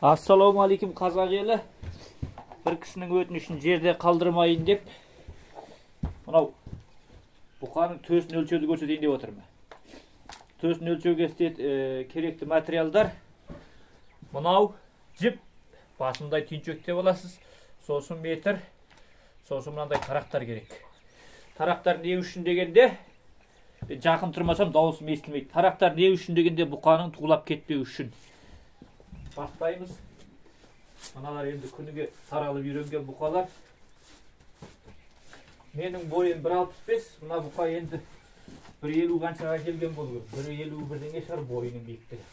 Ассалаумағалейкум қазақ елі. Бір кісінің өтінішін жерде қалдырмайын деп мынау бұқаның төсін өлшеуді көрсетейін деп отырмын. Төсін өлшеуге керекті материалдар мынау жіп, басындай түйіншектеп аласыз, сосын метр, сосын мынандай тарақтар керек. Тарақтар не үшін дегенде, жақын тұрмасам дауысым естілмейді. Тарақтар не үшін дегенде бұқаның тулап кетпеу үшін. Бастаймыз. Мыналар енді күніге таралып үйренген бұқалар. Менің бойым 1,65, мына бұқа енді 1,50 қаншаға келген болу керек. 1,50 бірдеңе шығар бойының биіктігі.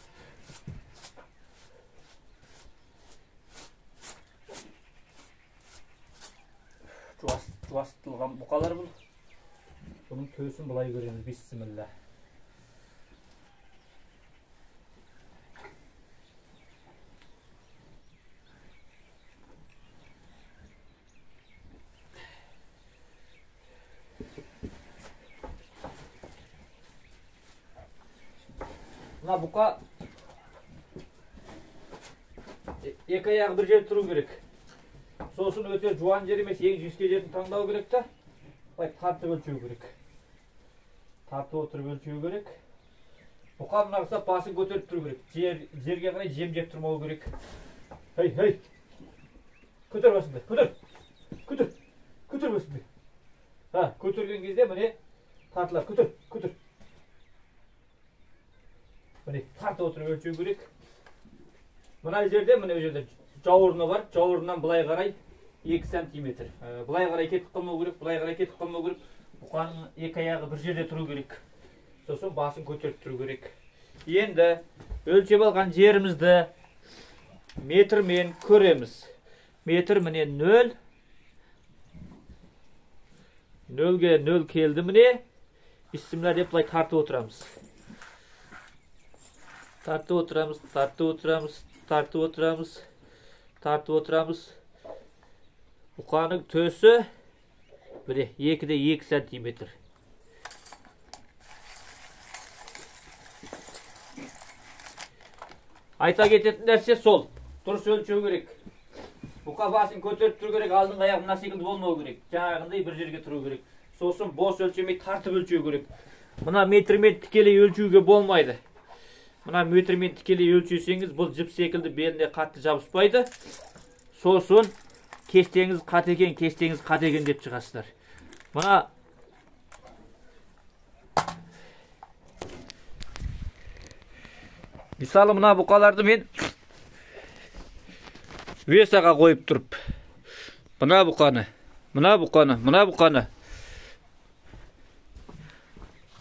Жуастылған бұқалар бұл. Бұның төсін былай көреміз. Бисмилла. Мына бұқа екі аяғы бір жерде тұру керек. Сосын өте жуан жер емес, ең жіңішке жерін таңдау керек та, былай тартып өлшеу керек. Тартып отырып өлшеу керек. Бұқа мына ұқсап басын көтеріп тұру керек. Жерге қарай жем жеп тұрмау керек. Хей, хей. Көтер басыңды, көтер. Көтер. Көтер басыңды. Ха, көтерген кезде міне тартылар. Көтер, көтер. Міне тартып отырып өлшеу керек. Мына жерде, міне жерде жауырыны бар. Жауырыннан былай қарай 2 сантиметр. Былай қарай кетіп қалмау керек, былай қарай кетіп қалмау керек. Бұқаның екі аяғы бір жерде тұру керек. Сосын басын көтеріп тұру керек. Енді өлшеп алған жерімізді метрмен көреміз. Метр міне 0. 0-ге 0 келді міне. Бисмилла деп былай тартып отырамыз. Тартып отырамыз, тартып отырамыз, тартып отырамыз, тартып отырамыз. Бұқаның төсі міне 2,2 сантиметр. Айта кететін нәрсе сол. Дұрыс өлшеу керек. Бұқа басын көтеріп тұру керек, алдыңғы аяғы мына секілді болмау керек. Жаңағындай бір жерге тұру керек. Сосын бос өлшемей тартып өлшеу керек. Мына метрмен тікелей өлшеуге болмайды. Мына метрмен тікелей өлшесеңіз, бұл жіп секілді беліне қатты жабыспайды. Сосын кестеңіз қате екен, кестеңіз қате екен деп шығасыздар. Мына мысалы мына бұқаларды мен весаға қойып тұрып, мына бұқаны, мына бұқаны, мына бұқаны,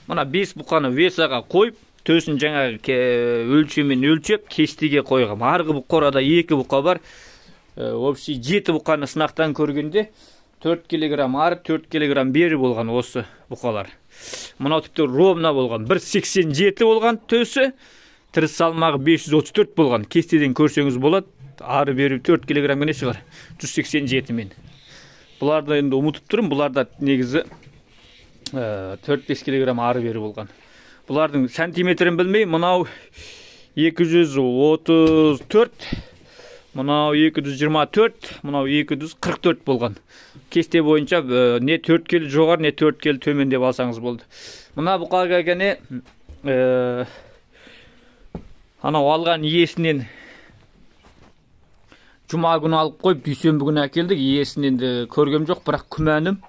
мына 5 бұқаны весаға қойып, төсін жаңағы өлшемен өлшеп, кестеге қойғам. Арғы қорада 2 бұқа бар. Общий 7 бұқаны сынақтан көргенде 4 килограмм ары, 4 килограмм бері болған осы бұқалар. Мынау тіпті ровно болған. 1,87 болған төсі, тірі салмағы 534 болған. Кестеден көрсеңіз болады. Ары бері 4 килограмм ғана шығар. 187 мен. Бұларды енді ұмытып тұрмын. Бұлар да негізі 4-5 килограмм ары бері болған. Бұлардың сантиметрін білмей, мынау 234, мынау 224, мынау 244 болған. Кесте бойынша не 4 келі жоғары, не 4 келі төмен деп алсаңыз болды. Мына бұқаға келгенде, анау алған иесінен жұма күні алып қойып, дүйсенбі күні әкелдік. Иесін енді көргем жоқ, бірақ күмәнім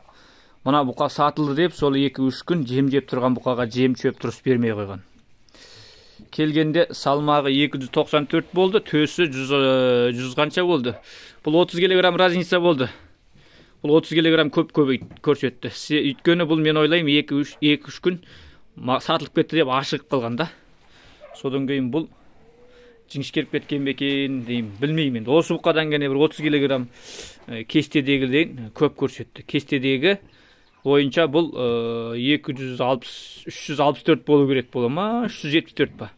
мына бұқа сатылды деп, сол 2-3 күн жем жеп тұрған бұқаға жем шөп дұрыс бермей қойған. Келгенде салмағы 294 болды, төсі 100 қанша болды. Бұл 30 килограмм разница болды. Бұл 30 килограмм көп көрсетті. Өйткені бұл мен ойлаймын 2-3 күн сатылып кетті деп ашығып қалған да. Содан кейін бұл жіңішкеріп кеткен бе екен деймін, білмеймін енді. Осы бұқадан келген бір 30 килограмм кестедегіден көп көрсетті. Кестедегі бойынша бұл 364 болу керек бола ма? 374 па?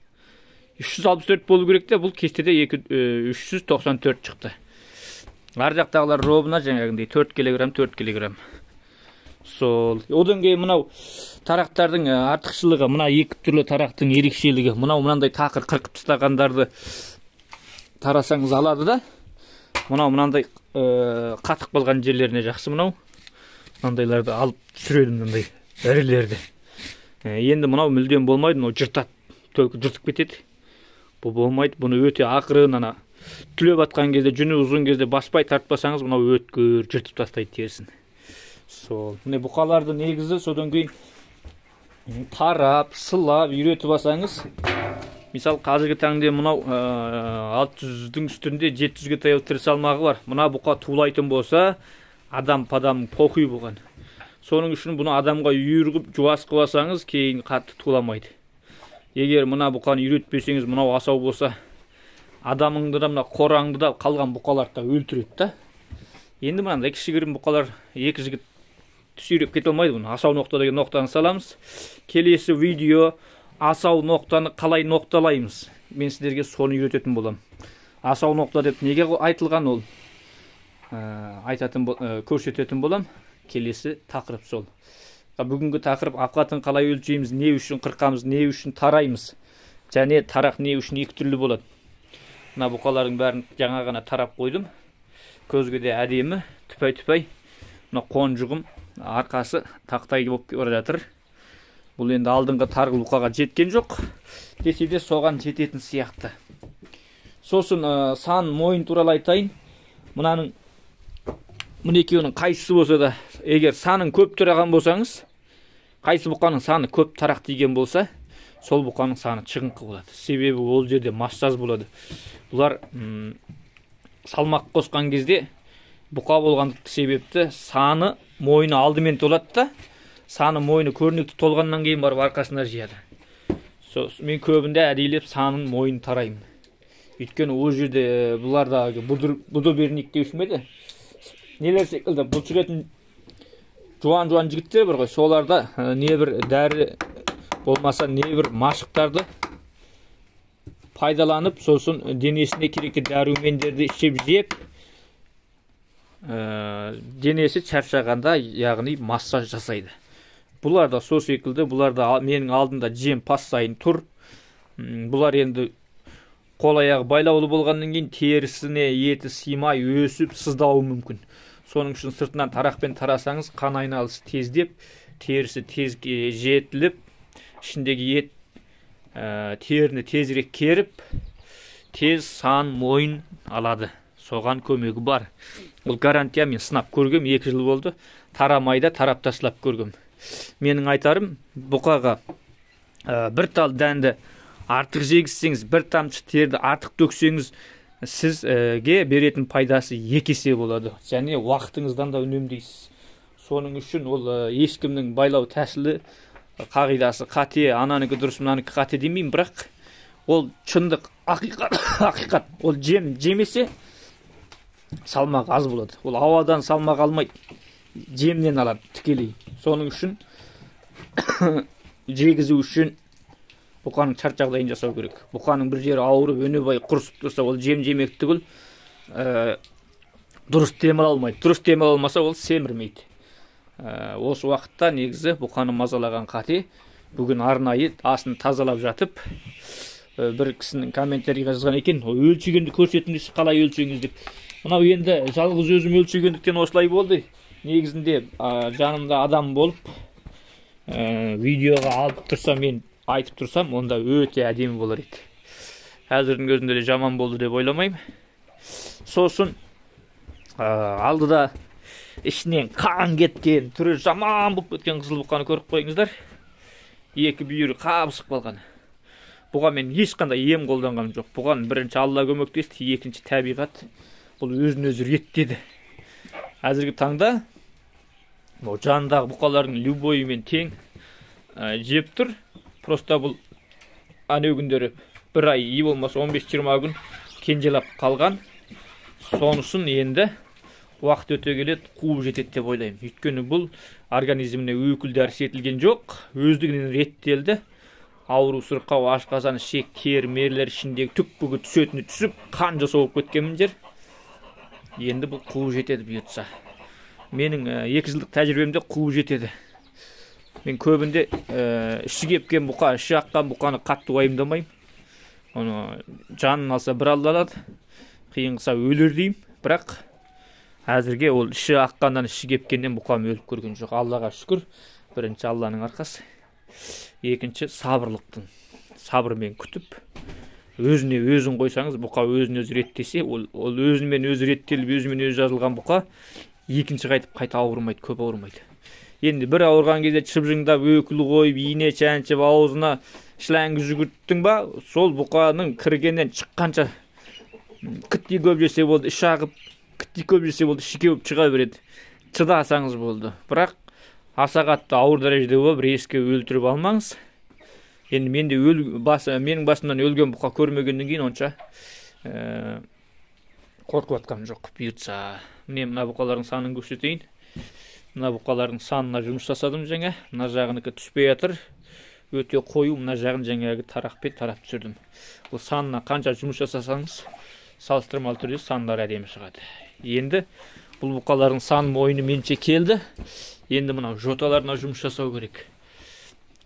364 болу керек те, бұл кестеде 394 шықты. Ар жақтағылар ровно жаңағындай 4 килограмм, 4 килограмм. Сол. Одан кейін мынау тарақтардың артықшылығы, мына екі түрлі тарақтың ерекшелігі, мынау мынандай тақыр қырқып тастағандарды Тарасаңыз алады да. Мынау мынандай қатып қалған жерлеріне жақсы мынау. Мынандайларды алып түсіреді, мынандай ірілерді. Енді мынау мүлдем болмайды, мынау жыртады, төлкі жыртып кетеді. Бұл болмайды, бұны өте ақырын ана түлеп атқан кезде, жүні ұзын кезде баспай тартпасаңыз, мынау өткір жыртып тастайды терісін. Сол, міне бұқаларды негізі содан кейін тарап, сылап, үйретіп алсаңыз, мысал қазіргі таңда мынау 600-дің үстінде 700-ге таяу тірі салмағы бар. Мына бұқа тулайтын болса, адам падам похуй болған. Соның үшін бұны адамға үйір қылып, жуас қылып алсаңыз, кейін қатты туламайды. Егер мына бұқаны үйретпесеңіз, мынау асау болса, адамыңды да, мына қораңды да, қалған бұқаларды да өлтіреді да. Енді мынандай кішігірім бұқалар екі жігіт сүйреп кете алмайды бұны. Асау ноқта деген ноқтаны саламыз. Келесі видео асау ноқтаны қалай ноқталаймыз? Мен сіздерге соны үйрететін боламын. Асау ноқта деп неге айтылған ол? Айтатын, көрсететін болам. Келесі тақырып сол. Бүгінгі тақырып апқатын қалай өлшейміз, не үшін қырқамыз, не үшін тараймыз. Және тарақ не үшін екі түрлі болады. Мына бұқалардың бәрін жаңа ғана тарап қойдым. Көзге де әдемі, түпай-түпай. Мына қонжығым арқасы тақтай болып бара жатыр. Бұл енді алдыңғы тарғыл бұқаға жеткен жоқ. Десе де соған жететін сияқты. Сосын сан мойын туралы айтайын. Мынаның мына екеуінің қайсысы болса да, егер санын көп тараған болсаңыз, қайсы бұқаның саны көп тарақ тиген болса, сол бұқаның саны шығыңқы болады. Себебі ол жерде массаж болады. Бұлар салмақ қосқан кезде бұқа болғандық себепті саны мойны алдымен толады да, саны мойны көрнекті толғаннан кейін барып арқасына жияды. Мен көбінде әдейілеп санын мойнын тараймын. Өйткені ол жерде бұлардағы будоберник деуші ме еді? Нелер секілді бұлшық етін жуан-жуан жігіттер бар ғой, соларда не бір дәрі болмаса не бір машықтарды пайдаланып, сосын денесіне керекті дәрумендерді ішіп жеп, денесі шаршағанда, яғни массаж жасайды. Бұлар да сол секілді, бұлар да менің алдымда жем пас сайын тұр. Бұлар енді қол аяғы байлаулы болғаннан кейін терісіне еті сыймай өсіп сыздауы мүмкін. Соның үшін сыртынан тарақпен тарасаңыз, қан айналысы тездеп, терісі тез жетіліп, ішіндегі ет теріні тезірек керіп, тез сан мойын алады. Соған көмегі бар. Ол гарантия, мен сынап көргем, 2 жыл болды. Тарамай да тарап тастап көргем. Менің айтарым, бұқаға бір тал дәнді артық жегізсеңіз, бір тамшы терді артық төксеңіз, сізге беретін пайдасы 2 есе болады. Және уақытыңыздан да үнемдейсіз. Соның үшін ол ешкімнің байлау тәсілі, қағидасы қате, ананікі дұрыс, мынанікі қате демеймін, бірақ ол шындық, ақиқат, ақиқат. Ол жем жемесе салмақ аз болады. Ол ауадан салмақ алмайды, жемнен алады тікелей. Соның үшін жегізу үшін бұқаның шарт жағдайын жасау керек. Бұқаның бір жері ауырып, өне бай құрысып тұрса, ол жем жемек түгіл, дұрыс дем ала алмайды. Дұрыс дем ала алмаса, ол семірмейді. Осы уақытта негізі бұқаны мазалаған қате. Бүгін арнайы асын тазалап жатып, бір кісінің комментарийға жазған екен, өлшегенді көрсетіңіз, қалай өлшеңіз деп. Мынау енді жалғыз өзім өлшегендіктен осылай болды. Негізінде жанымда адам болып, видеоға алып тұрса, мен айтып тұрсам, онда өте әдемі болар еді. Қазірдің өзінде де жаман болды деп ойламаймын. Сосын алдыда ішінен қан кеткен, түрі жаман болып кеткен қызыл бұқаны көріп қойыңыздар. Екі бүйірі қабысып қалған. Бұған мен ешқандай ем қолданғаным жоқ. Бұған бірінші Алла көмектесті, екінші табиғат. Бұл өзін өзі реттеді. Қазіргі таңда бұл жанындағы бұқалардың любойымен тең жеп тұр. Просто бұл әнеу күндері бір ай, и болмаса 15-20 күн кенжелап қалған. Сонысын енді уақыт өте келе қуып жетеді деп ойлаймын. Өйткені бұл организміне өкіл дәрі етілген жоқ, өздігінен реттелді. Ауру, сырқау, ашқазан, ішек, тері, мерлер ішіндегі түк-бүгі түсетіні түсіп, қан жасау болып кеткен жер. Енді бұл қуып жетеді бұйыртса. Менің 2 жылдық тәжірибемде қуып жетеді. Мен көбінде іші кепкен бұқа, іші аққан бұқаны қатты уайымдамаймын. Оны жанын алса бір Алла алады, қиын қылса өлер деймін. Бірақ әзірге ол іші аққаннан, іші кепкеннен бұқам өліп көрген жоқ. Аллаға шүкір. Бірінші Алланың арқасы, екінші сабырлықтың. Сабырмен күтіп, өзіне өзін қойсаңыз, бұқа өзін өзі реттесе, ол өзімен өзі реттеліп, өзімен өзі жазылған бұқа екінші қайтып қайта ауырмайды, көп ауырмайды. Енді бір ауырған кезде шыбжыңдап, өкіл қойып, ине шаншып, аузына шланг жүгірттің ба, сол бұқаның кіргеннен шыққанша кіттей көп жесе болды, іші ағып, кіттей көп жесе болды, іші кеуіп шыға береді. Шыдасаңыз болды. Бірақ аса қатты ауыр дәрежеде болып, резке өлтіріп алмаңыз. Енді мен де менің басымнан өлген бұқа көрмегеннен кейін онша қорқып жатқаным жоқ. Бұйыртса, міне мына бұқалардың санын көрсетейін. Мына бұқалардың санына жұмыс жасадым жаңа. Мына жағынікі түспей жатыр. Өте қою, мына жағын жаңағы тарақпен тарап түсірдім. Бұл санына қанша жұмыс жасасаңыз, салыстырмалы түрде сандар әдемі шығады. Енді бұл бұқалардың сан мойны менше келді. Енді мынау жоталарына жұмыс жасау керек.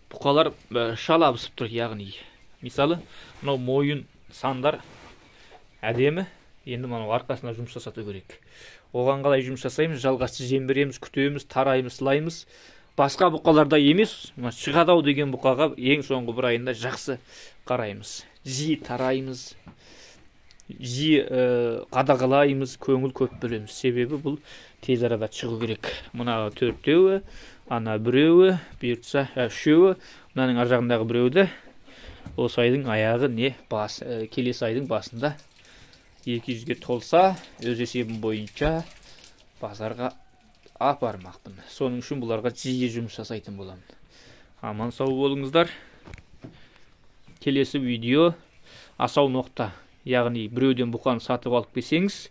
Бұқалар шала пысып тұр, яғни. Мысалы, мынау мойын сандар әдемі. Енді мынау арқасына жұмыс жасату керек. Оған қалай жұмыс жасаймыз? Жалғасты жем береміз, күтеміз, тараймыз, сылаймыз. Басқа бұқаларда емес, мына шығады-ау деген бұқаға ең соңғы бір айында жақсы қараймыз. Жиі тараймыз, жиі қадағалаймыз, көңіл көп бөлеміз. Себебі бұл тез арада шығу керек. Мына төртеуі, ана біреуі, бұйыртса, үшеуі, мынаның ар жағындағы біреуді осы айдың аяғы не бас, келесі айдың басында 200-ге толса, өз есебім бойынша базарға апармақпын. Соның үшін бұларға жиі жұмыс жасайтын боламын. Аман сау болыңыздар. Келесі видео асау ноқта, яғни біреуден бұқаны сатып алып келсеңіз,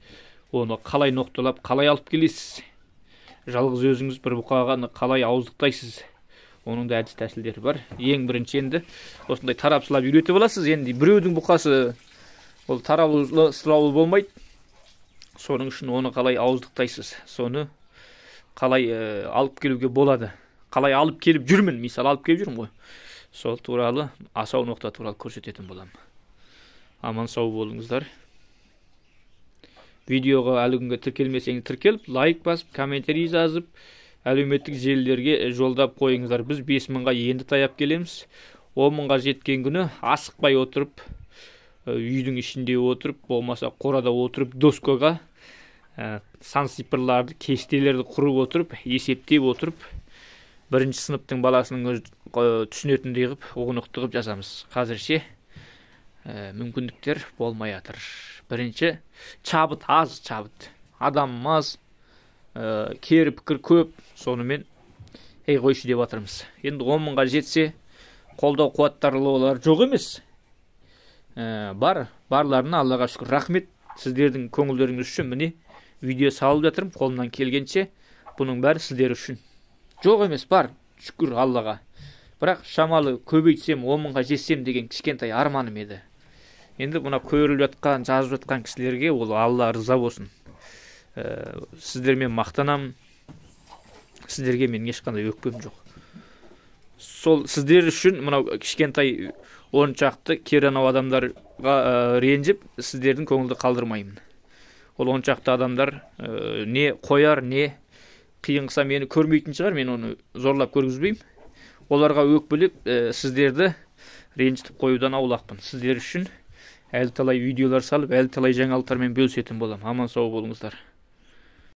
оны қалай ноқталап, қалай алып келесіз? Жалғыз өзіңіз бір бұқағаны қалай ауыздықтайсыз? Оның да әдіс тәсілдері бар. Ең бірінші енді осындай тарап сылап үйретіп аласыз. Енді біреудің бұқасы ол таралулы сылаулы болмайды. Соның үшін оны қалай ауыздықтайсыз? Соны қалай алып келуге болады? Қалай алып келіп жүрмін? Мысалы, алып келіп жүрмін ғой. Сол туралы, асау ноқта туралы көрсететін боламын. Аман сау болыңыздар. Видеоға әлі күнге тіркелмесеңіз тіркеліп, лайк басып, комментарий жазып, әлеуметтік желілерге жолдап қойыңыздар. Біз 5000-ға енді таяп келеміз. 10 000-ға жеткен күні асықпай отырып, үйдің ішінде отырып, болмаса қорада отырып, доскаға сан цифрларды, кестелерді құрып отырып, есептеп отырып, бірінші сыныптың баласының өзі түсінетіндей қылып, ұғынықты қылып жазамыз. Қазірше мүмкіндіктер болмай жатыр. Бірінші чабыт аз, чабыт. Адам аз, кері пікір көп, сонымен ей қойшы деп жатырмыз. Енді 10 000-ға жетсе, қолдау қуаттарлылар жоқ емес. Бар, барларына Аллаға шүкір, рахмет. Сіздердің көңілдеріңіз үшін міне видео салып жатырмын, қолымнан келгенше. Бұның бәрі сіздер үшін. Жоқ емес, бар, шүкір Аллаға. Бірақ шамалы көбейтсем, 10 000-ға жетсем деген кішкентай арманым еді. Енді мына көріліп жатқан, жазып жатқан кісілерге ол Алла ырза болсын. Сіздермен мақтанамын. Сіздерге менің ешқандай өкпем жоқ. Сол сіздер үшін мынау кішкентай он шақты кері анау адамдарға ренжіп, сіздердің көңілді қалдырмаймын. Ол он шақты адамдар не қояр, не қиын қылса мені көрмейтін шығар, мен оны зорлап көргізбеймін. Оларға өкпелеп, сіздерді ренжітіп қоюдан аулақпын. Сіздер үшін әлі талай видеолар салып, әлі талай жаңалықтармен бөлісетін боламын. Аман сау болыңыздар.